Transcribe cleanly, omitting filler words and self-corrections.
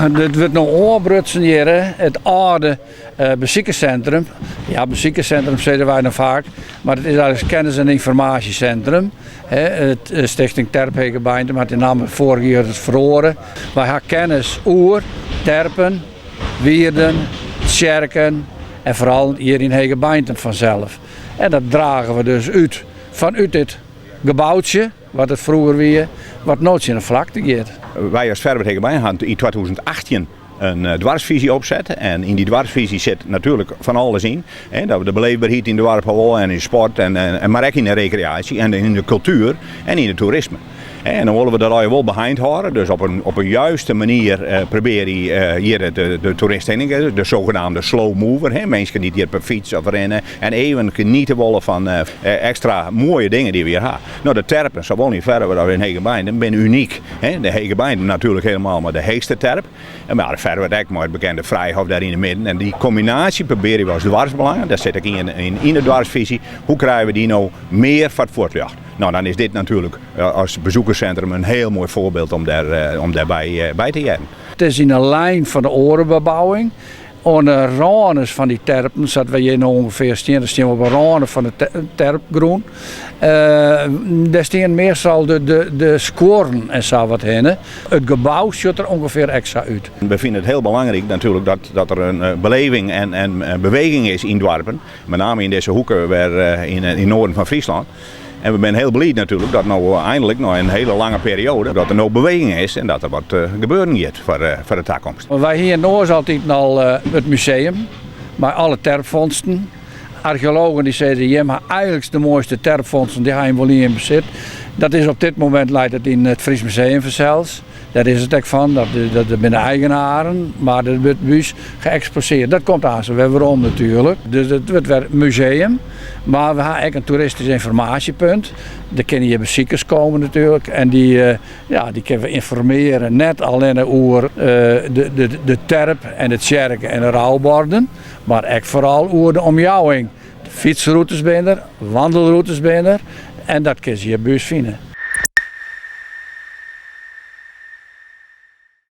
It wurdt no ôfbrutsen hjir, it âlde besikerssintrum. Ja, besikerssintrum sizze wy dan faak, mar it is eigentlik kennis en ynformaasjesintrum. It Stichting Terp Hegebeintum hat dy namme foarich jier ris feroare. Wy ha kennis oer terpen, wierden, tsjerken en foaral hjir yn Hegebeintum fansels. En dat drage we dus út fanút dit geboutsje, wat it froeger wie, wat no tsjin de flakte giet. Wy as Ferwert Hegebeintum ha yn 2018 in doarpsfisy opset en yn dy doarpsfisy sit natuerlik fan alles yn. Dat we de beleefberheid yn it doarp ha en yn sport, mar ek yn de rekreaasje en yn de kultuer en yn it toerisme. En dan wolle we dat allegear wol beheind hâlde, dus op in, op in juiste manier probearje hjir de toerist hinne, de zogenaamde slow mover, minsken dy't hjir per fyts of rinne en even geniete wolle fan ekstra moaie dingen dy't we hjir ha. No, de terpen, sawol yn Ferwert as yn Hegebeintum, binne unyk. De Hegebeintum natuerlik helemaal mei de heechste terp, mar Ferwert ek mei it bekende Frijhof dêr yn 'e midden. En dy kombinaasje probearje we as doarpsbelangen, dêr sit ek yn yn de doarpsfisy, hoe krije we dy no mear foar it fuotljocht? No, dan is dit natuerlik as bezoekerssintrum in hiel moai foarbyld om dêr, om dêrby by te hearren. It is yn 'e lijn fan de oare bebouwing. Oan de rânes fan dy terpen, sa't wy hjir no ûngefear stean, dan stean we op de râne fan de terpgrûn. Dêr stean meastal de, de, de skuorren en sa wat hinne. It gebou sjocht der ûngefear ek sa út. We fine it hiel belangryk natuerlik dat, dat der in beleving en, en beweging is yn doarpen. Met name yn dizze hoeke wer yn it noarden fan Fryslân. En we binne hiel bliid natuerlik dat no einlik nei in hiele lange perioade dat der no beweging is en dat der wat gebeuren giet foar, foar de takomst. Wy hienen oars altyd al it museum mei alle terpfondsten. Archeologen dy sizze, jim ha eigentlik de moaiste terpfondsten, dy ha jim wol yn jim besit. Dat is op dit momint leit it yn it Fries Museum fansels. Dêr is it ek fan, dat, dat binne eigenaren, mar dat wurdt by ús geëksposeerd. Dat komt aanst wer werom natuerlik. Dus it wurdt wer museum. Mar we ha ek in toeristysk ynformaasjepunt. Der kinne hjir besikers komme natuerlik en dy, ja, dy kinne we ynformearje net allinne oer de, de, de terp en de tsjerke en de rouborden, mar ek foaral oer de omjouwing. De fytsrûtes binne der, wandelrûtes binne der en dat kinne se hjir by ús fine.